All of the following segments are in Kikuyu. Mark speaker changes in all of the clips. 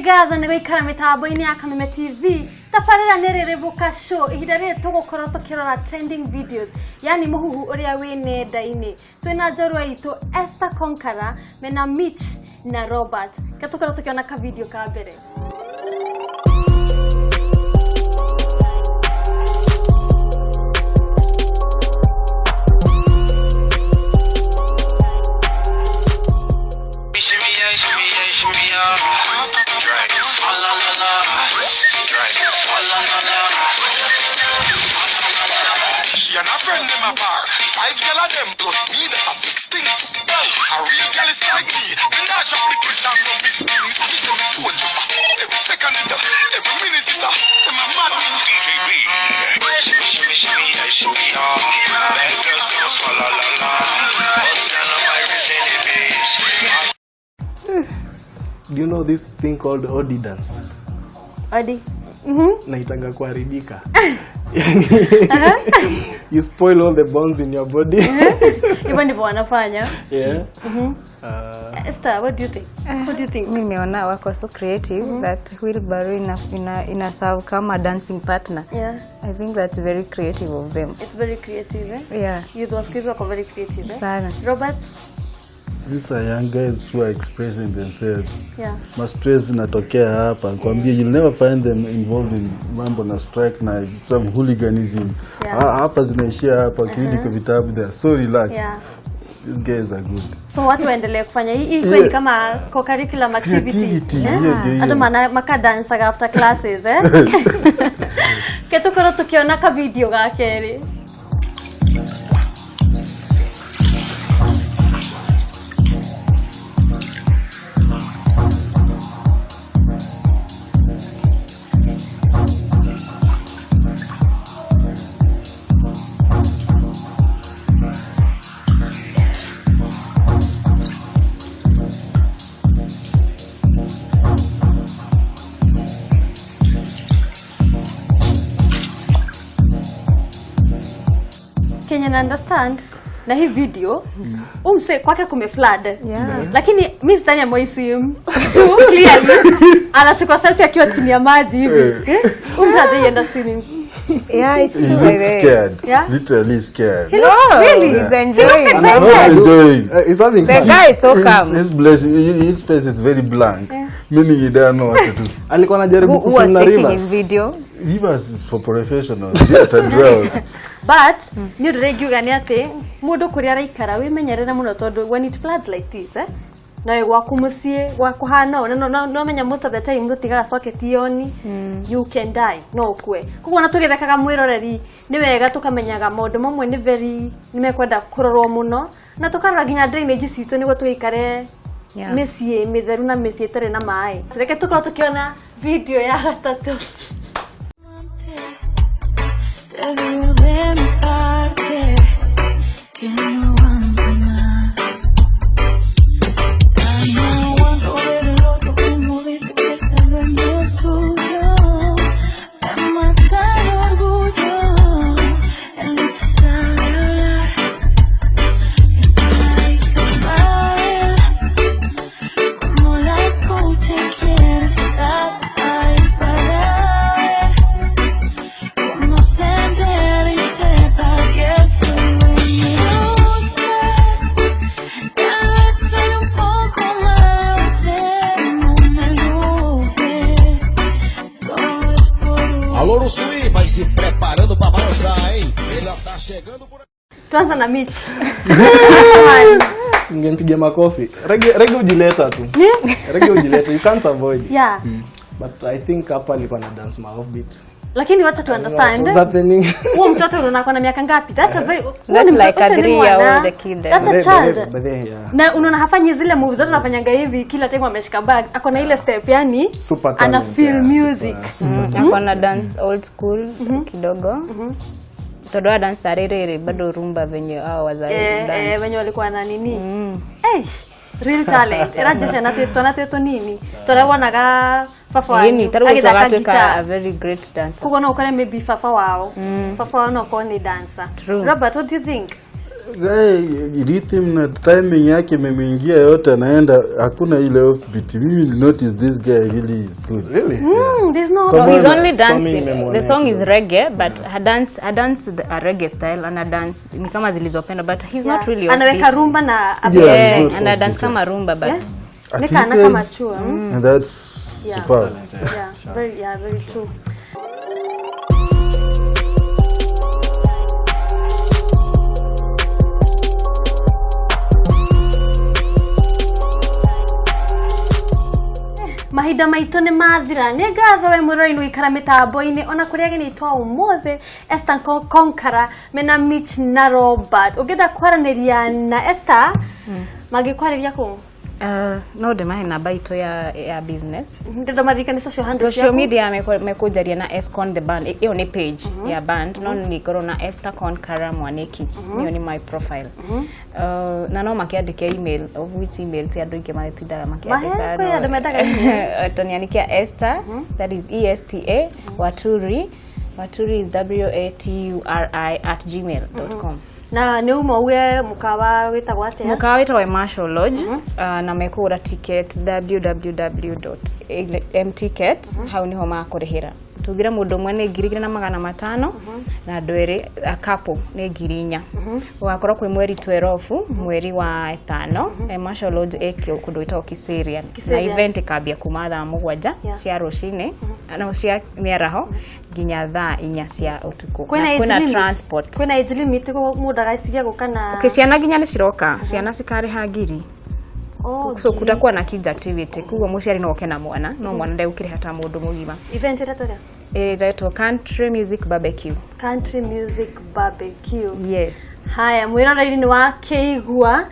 Speaker 1: Nĩ ngatho nĩ gũikara mĩtambo-inĩ ya Kameme TV. Tabarĩra nĩ Rĩrĩbũka Show. Ihinda rĩrĩ tũgũkorwo tũkĩrora trending videos, yani mũhuhu ũrĩa wĩ nenda-inĩ. Twĩna njorua itũ Esther Conqueror mena Mitch na Robert. Ke tũkorwo tũkĩona ka video ka mbere.
Speaker 2: Shimmy, yeah, shimmy, yeah, shimmy, yeah. Drink. Swalla la la. Drink. Swalla la la.
Speaker 3: She and her friend them a bar. Five girl of them plus me, that a six things. A real girl is like me. Me not drop the kids and no miss things. Me say me phone just every second it, every minute it. Them a mad me.
Speaker 2: DJ B. Shimmy, shimmy, shimmy, yeah, shimmy, yeah. Bad girls go swalla la la. Bust down on my wrist and it, bitch.
Speaker 4: Do you know this thing called odi dance?
Speaker 1: Odi.
Speaker 4: Naitanga kuharibika. Yani, you spoil all the bones in your body.
Speaker 1: Hivyo ndivyo wanafanya.
Speaker 4: Yeah.
Speaker 1: Esther, what do you think? What do you think?
Speaker 5: Mi nimeona wako so creative that wheelbarrow ina serve kama dancing partner.
Speaker 1: Yeah.
Speaker 5: I think that's very creative of them.
Speaker 1: It's very creative, eh?
Speaker 5: Yeah.
Speaker 1: Youth wa siku hizi wako very creative, eh?
Speaker 5: Sana.
Speaker 1: Robert?
Speaker 6: These are young guys who are expressing themselves.
Speaker 1: Yeah.
Speaker 6: Ma stress zinatokea hapa. Kwambia you'll never find them involved in mambo na strike na some hooliganism.
Speaker 1: Yeah.
Speaker 6: Hapa zinaishia hapa kirudi kwa vitabu, they are so relaxed.
Speaker 1: Yeah.
Speaker 6: These guys are good.
Speaker 1: So watu waendelee kufanya hii hii kweli kama co-curriculum activity.
Speaker 6: Creativity, hiyo ndio hiyo.
Speaker 1: Andũ mana makadansaga after classes, eh? Ke tũkorwo tũkĩona ka video ga kerĩ. Kenya na understand na hii video umse kwake kume flood.
Speaker 5: Yeah.
Speaker 1: Lakini mi sidhani amewahi swim. Juu clearly anachukua selfie akiwa chini ya maji hivi. Eh? Huyu mtu hajaienda swimming.
Speaker 5: Yeah, it's
Speaker 6: He
Speaker 5: true.
Speaker 6: looks
Speaker 5: By the way.
Speaker 6: scared.
Speaker 1: Yeah?
Speaker 6: Literally scared.
Speaker 1: He looks
Speaker 5: No,
Speaker 1: really
Speaker 5: he's enjoying.
Speaker 1: He looks
Speaker 6: Not
Speaker 1: excited.
Speaker 6: enjoying.
Speaker 4: He's having
Speaker 5: The
Speaker 4: fun.
Speaker 5: guy is so calm.
Speaker 6: His blessing, his face is very blank, meaning he doesn't know what to do.
Speaker 4: Alikuwa anajaribu
Speaker 5: Who was
Speaker 4: kuswim na
Speaker 5: taking
Speaker 4: rivers.
Speaker 5: his video?
Speaker 6: Rivers is for professionals. Just a drown.
Speaker 1: But nĩ ũndũ rĩngiuga nĩ atĩ mũndũ kũrĩa araikara wĩmenyerere mũno tondũ when it floods like this, eh, nawe gwaku mũciĩ gwaku hana ũũ, na no menya most of the time gũtigaga socket on, you can die, no ũkue. Koguo ona tũgĩthekaga mwĩroreri nĩ wega tũkamenyaga maũndũ mamwe nĩ very nĩ mekwenda kũrorwo mũno na tũkarora nginya drainage citũ nĩguo tũgĩikare
Speaker 5: Yeah.
Speaker 1: mĩciĩ mĩtheru na mĩciĩ ĩtarĩ na maĩ. Reke tũkorwo tũkĩona video ya gatatũ.
Speaker 7: Te digo de mi parte que no aguanto más. Ya no aguanto ver el otro como dice que es el dueño suyo. Me mata el orgullo. Él no te sabe hablar. Está adicto a él. Como la escucha quiere estar ahí para ver. Como se entere y sepa que soy dueño de usted. Tal vez soy un poco malo, no me guste. Todo es por un
Speaker 8: Alô, Uruçuí, vai se preparando pra balançar, hein? Ele já tá chegando por
Speaker 1: Tuanza na Mitch.
Speaker 4: Singempigia makofi. Reggae, reggae hujileta tu. Reggae hujileta, you can't avoid.
Speaker 1: Yeah.
Speaker 4: But I think hapa alikuwa na dance ma offbeat.
Speaker 1: Lakini wacha tu understand.
Speaker 4: What's happening?
Speaker 1: Huo mtoto unaona ako na miaka ngapi? That's a very huo
Speaker 5: That's
Speaker 1: ni mtoto,
Speaker 5: like a
Speaker 1: ucio ni
Speaker 5: 3-year-old
Speaker 1: mwana.
Speaker 5: kid.
Speaker 1: That's a
Speaker 4: But
Speaker 1: child.
Speaker 4: yeah.
Speaker 1: Na unaona hafanyi zile moves zote anafanyanga hivi kila time ameshika bag. Ako na ile step yani
Speaker 4: Super
Speaker 1: ana
Speaker 4: talent,
Speaker 1: feel
Speaker 4: yeah,
Speaker 1: music.
Speaker 4: Super, super.
Speaker 5: Ako na dance old school kidogo. Tondu wa dance rĩrĩ bado rumba venye hao wazazi dance.
Speaker 1: Wenye walikuwa na nini? Eish, real talent. Irajesha na twana twĩ tũnini. Tũrĩa wonaga baba
Speaker 5: Ĩni,
Speaker 1: wanyu
Speaker 5: tarĩu ũcio
Speaker 1: agĩthaka
Speaker 5: agatuĩka a
Speaker 1: guitar.
Speaker 5: very great dancer.
Speaker 1: Koguo no ũkore maybe baba wao. Baba wao no akorwo nĩ dancer.
Speaker 5: True.
Speaker 1: Robert, what do you think?
Speaker 6: Guy, rhythm na timing yake imemwingia yote, anaenda hakuna ile offbeat. Mimi notice this guy really is good.
Speaker 4: Really?
Speaker 1: There's no
Speaker 6: Come
Speaker 5: No, he's
Speaker 6: on.
Speaker 5: only
Speaker 4: Song
Speaker 5: dancing.
Speaker 4: nimemwonea
Speaker 5: The song is
Speaker 4: kidogo.
Speaker 5: reggae, but her dance a reggae style and her dance ni kama zilizopendwa, but he's not really
Speaker 1: anaweka
Speaker 5: offbeat.
Speaker 1: rumba na
Speaker 6: Yeah,
Speaker 5: Yeah,
Speaker 6: he's not
Speaker 5: ana dance
Speaker 6: offbeat.
Speaker 5: kama rumba, but
Speaker 1: Yeah.
Speaker 6: At
Speaker 1: Nika
Speaker 6: his
Speaker 1: anaka
Speaker 6: age,
Speaker 1: mature.
Speaker 6: And that's
Speaker 1: Yeah.
Speaker 6: superb.
Speaker 1: Yeah, very, yeah, very true. Mahinda maitũ nĩ mathira. Nĩ ngatho we mũrori nĩ mĩtambo-inĩ ona kũrĩa ageni aitũ a ũmũthĩ, Esther Konkara mena Mitch na Robert. Ũngĩenda kwaranĩria na Esther, mangĩkwarĩria kũ?
Speaker 5: No ndĩmahe namba itũ ya business.
Speaker 1: Ndĩrenda maririkane social handles
Speaker 5: Social
Speaker 1: ciaku.
Speaker 5: media mekũnjaria na Escon the band. Ĩyo nĩ page ya band, no nĩngorwo na Esther Konkara Mwaniki. Ĩyo nĩ my profile. Na no makĩandĩke email, of which email ti andũ aingĩ matindaga makĩandĩka.
Speaker 1: Mahe, kwĩ andũ mendaga email.
Speaker 5: Tonianikia Esther, that is ESTA Waturi. Waturi is WATURI @gmail.com.
Speaker 1: Na nĩ uma uge mũkawa wĩtagwo atĩa?
Speaker 5: Mũkawa wĩtagwo Marshall Lodge, na mekũgũra ticket www.mtickets, hau niho makũrĩhĩra. Tugire mũndũ ũmwe nĩ 2,500 na andũ erĩ a couple nĩ 4,000. Gũgakorwo kwĩ mweri 12 mweri wa 5, Marshall Lodge ĩ kũndũ gwĩtagwo Kiserian. Na
Speaker 1: Kiserian.
Speaker 5: event ĩkambia kuma thaa 7
Speaker 1: Yeah.
Speaker 5: cia rũcinĩ no cia mĩaraho nginya thaa 4 cia ũtukũ.
Speaker 1: Kwĩna
Speaker 5: Na
Speaker 1: age
Speaker 5: kwĩna
Speaker 1: limit?
Speaker 5: transport.
Speaker 1: Kwĩna age limit mũndũ agaiciria gũka na
Speaker 5: Okay, ciana nginya nĩ ciroka, ciana cikarĩha 1,000.
Speaker 1: Oh,
Speaker 5: So kutakuwa na kids activity, koguo mũciari no oke na mwana, no mwana ndegũkĩrĩha ta mũndũ mũgima.
Speaker 1: Event ĩretwo atĩa?
Speaker 5: Ĩretwo Country Music Barbecue.
Speaker 1: Country Music Barbecue.
Speaker 5: Yes.
Speaker 1: Haya, mwĩroreri nĩ wa kĩigua.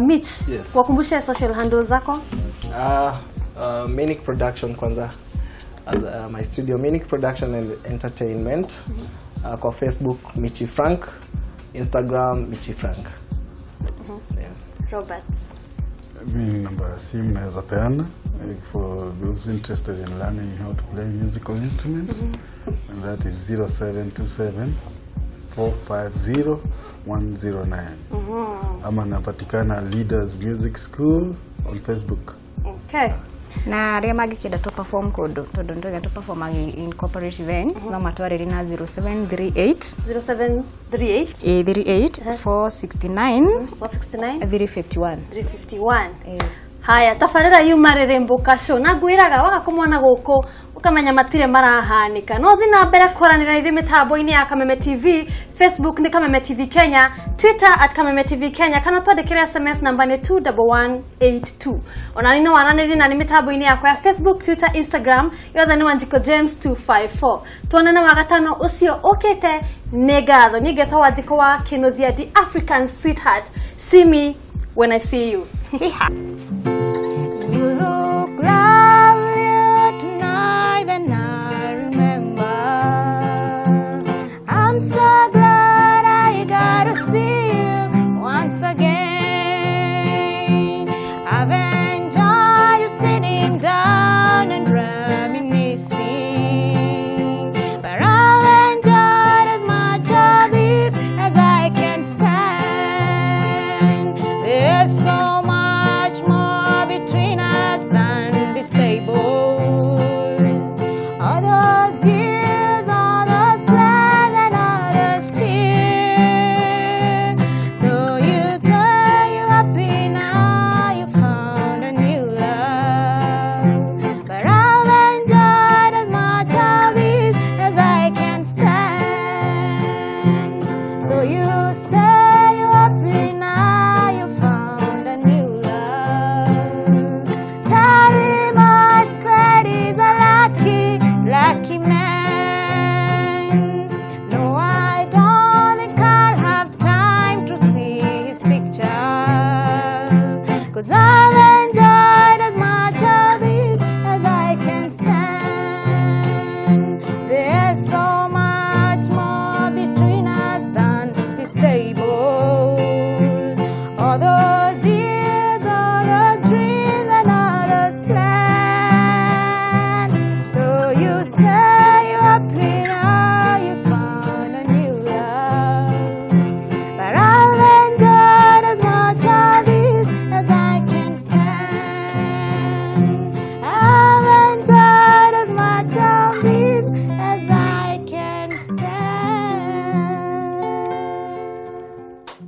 Speaker 1: Mitch,
Speaker 4: Yes.
Speaker 1: wakumbushe social handles zako.
Speaker 4: Minic Production kwanza. My studio Minic Production and Entertainment. Kwa Facebook Michi Frank, Instagram Michi Frank. Yeah.
Speaker 1: Robert.
Speaker 6: Mimi namba ya simu naweza peana, for those interested in learning how to play musical instruments, and that is 0727 450 109. Ama napatikana Leaders Music School on Facebook.
Speaker 1: Okay.
Speaker 5: Na arĩa mangĩkĩenda tũ perform kũndũ, tondũ nĩ tũgĩa tũ perform in corporate events, no matwarĩrie na 0738
Speaker 1: 0738
Speaker 5: 38 469
Speaker 1: 469
Speaker 5: 351.
Speaker 1: 351. Haya, tabarĩra yuma rĩrĩmbũka show na ngwĩraga waga kũmona gũkũ ũkamenya matirĩ marahanĩka. No thiĩ na mbere kwaranĩra ithuĩ mĩtambo-inĩ ya Kameme TV. Facebook nĩ Kameme TV Kenya, Twitter at Kameme TV Kenya, kana twandĩkĩre SMS namba nĩ 21182. Ona nĩ no waranĩrie na nĩ mĩtambo-inĩ yakwa ya Facebook, Twitter, Instagram, yothe nĩ Wanjiko James 254. Tuonane wagatano ũcio ũkĩte. Nĩ ngatho. Niĩ ngetwo Wanjiko wa Kĩnũthia, the African sweetheart. See me when I see you.
Speaker 5: You look lovelier tonight than I remember. I'm so glad I got to see you once again. I've enjoyed sitting down and reminiscing, but I'll enjoy as much of this as I can stand. There's so much more between us than this table. All those years, all those plans, and all those tears. So you say you're happy now, you found a new love. But I've enjoyed as much of this as I can stand. So you say you're happy now, you found a new love. Tell him I said he's a lucky, lucky man. No, I don't think I'll have time to see his picture. 'Cause I've